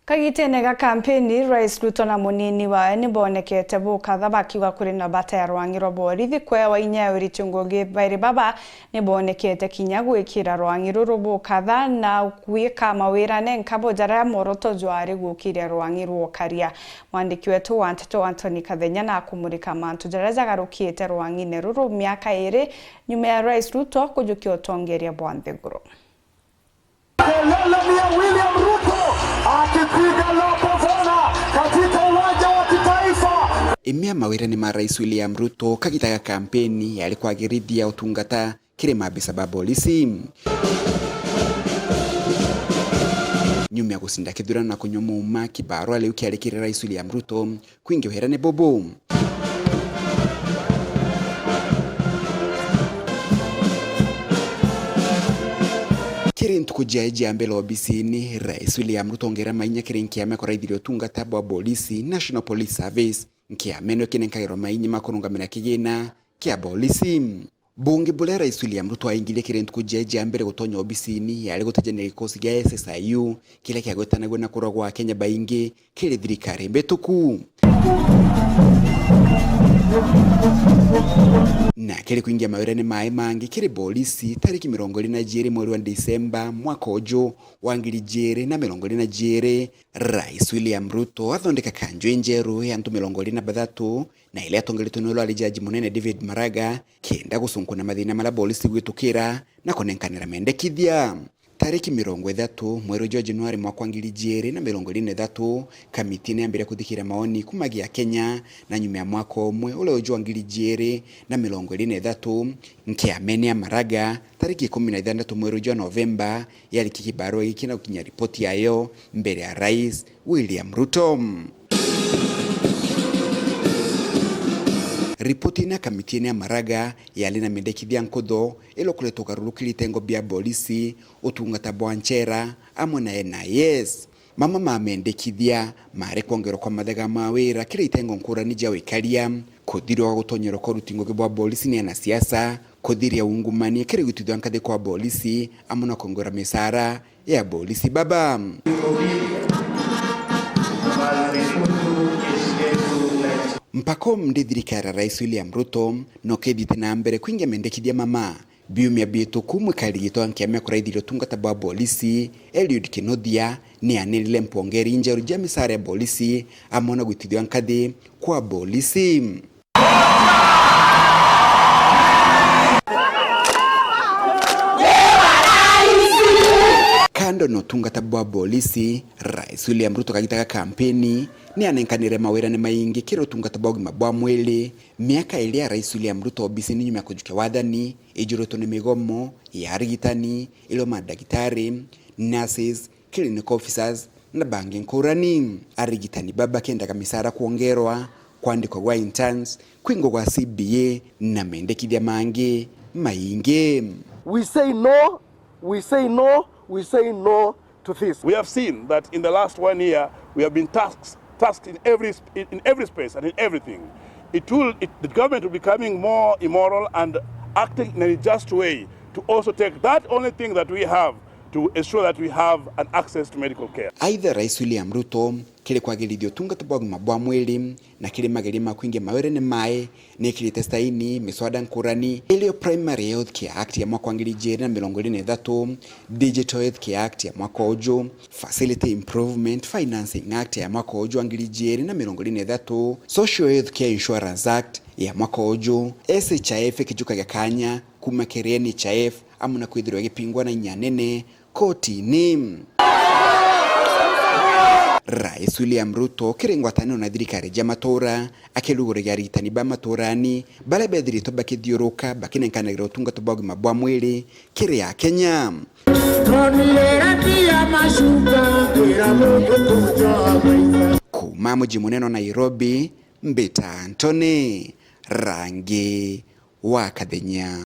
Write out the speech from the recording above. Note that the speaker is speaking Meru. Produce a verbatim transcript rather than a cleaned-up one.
Kagitene ga kampeni, Rais Ruto na munini wawe ni bonekete bukatha bakiuga kuri na bata ya rwang'i rwa borithi kwewa inya ya uriti ngugi. Bairi baba ni bonekete kinya gwikira rwang'i ruru bukatha na gwika mawira nenka bo jaria mworoto jwari gukiria rwang'i rwa ukaria. Mwandiki wetu wa nteto Anthony Kathenya na akumurika mantu jaria jagarukite rwang'ine ruru miaka iri nyuma ya Rais Ruto kujukia utongeria bwa nthiguru. Kelele ni ya William Ruto akipiga lap of honor katika uwanja wa kitaifa. Imwe ya mawirane ma Rais William Ruto kagita ga kampeni yari kwagirithia utungata kiri maabisa ba bolisi. Nyuma ya gucinda kithurano na kunyua muuma, kibarua riu kiari kiri Rais William Ruto kwingi wirane bubu. Kiri ntuku jia jia mbere obisini, Rais William Ruto ongera mainya kiri nkiama kuraithiria utungata bwa bolisi, National Police Service, nkiama ino kinenkagirwa mainya ma kurungamira kigina kia bolisi. Bungi buria Rais William Ruto aingirie kiri ntuku jia jia mbere gutonya obisini yari gutejania gikosi gia S S I U kiria kiagwetanagua na kuragwa Akenya baingi kiri thirikari mbituku. Na kiri kwingia mawirane mae mangi kiri bolisi, tariki mirongo iri na jiiri mweri wa Disemba mwaka uju wa ngiri jiiri na mirongo iri na jiiri, Rais William Ruto athondeka kanju injeru ya antu mirongo iri na bathatu na iria atongeretwe ni uria wari jaji munene David Maraga, kenda gucunkuna mathina maria bolisi igwitukira na kunenkanira mendekithia. Tariki mirongo ithatu mweri jwa Januari mwaka wa ngiri jiiri na mirongo iri na ithatu, kamiti ni yambirie kuthikira maoni kuuma gia Kenya, na nyuma ya mwaka umwe, uria uju wa ngiri jiiri na mirongo iri na ithatu, nkiamene ya Maraga, tariki ikumi na ithantatu mweri jwa Novemba, yarikia kibarua giki na gukinyia ripoti yayo mbere ya Rais William Ruto. Ripoti ino ya kamiti ino ya Maraga yari na mendekithia nkuthu ila ukuretwo ugarurukiri itengo bia bolisi, utungata bwa nchera, amwe na N I S. Mamwe ma mendekithia mari kwongerwa kwa mathega ma wira kiri itengo nkurani ja wikaria, kuthirwa gwa gutonyeerwa kwa uruti ngugi bwa bolisi ni anasiasa, kuthiria ungumania kiri gwitithua nkathi kwa bolisi, amwe na kwongerwa misaara ya bolisi baba. Mpaka umunthi thirikari ya Rais William Ruto no kithite na mbere kwingia mendekithia mama. Biumia bituku, mwikari giti wa nkiama ya kuraithiria utungata bwa bolisi, Eliud Kinuthia, ni anirire mpongeri injeru ja misaara ya bolisi, amwe na gwitithua nkathi kwa bolisi. Kando na utungata bwa bolisi, Rais William Ruto kagita ga kampeni ni anenkanire mawirane maingi kiri utungata bwa ugima bwa mwiri. Miaka iri ya Rais William Ruto obisini nyuma ya kujukia wathani ijuritwe ni migomo ya arigitani, irio madagitari, nurses, clinical officers na bangi nkurani. Arigitani baba bakendaga misaara kwongerwa, kwandikwa gwa interns, kwingwa gwa C B A na mendekithia mangi maingi. We say no, we say no, we say no to this. We have seen that in the last one year, we have been tasked, tasked in every sp-, in, in every space and in everything. It will, it, the government will be becoming more immoral and acting in a just way to also take that only thing that we have to ensure that we have an access to medical care. Aitha Rais William Ruto kiri kwagirithia utungata bwa ugima bwa mwiri na kiri mageria ma kwingia mawirene mae, ni ikirite saini miswada nkurani, irio Primary Health Care Act ya mwaka wa ngiri ijiri na mirongo iri na ithatu, Digital Health Care Act ya mwaka uju, Facility Improvement Financing Act ya mwaka uju wa ngiri ijiri na mirongo iri na ithatu, Social Health Care Insurance Act ya mwaka uju, S H I F ikijukagia kanya kuma kiri N H I F, amwe na kwithirwa igipingwa na inya nene kotini. Rais William Ruto kiri ngwataniro na thirikari ja matura, akiruguriria arigitani ba maturani baria bethiritwe bakithiuruka bakinenkanagira utungata bwa ugima bwa mwiri kiri Akenya. Kuma muji munene wa Nairobi, mbita Anthony Rangi wa Kathenya.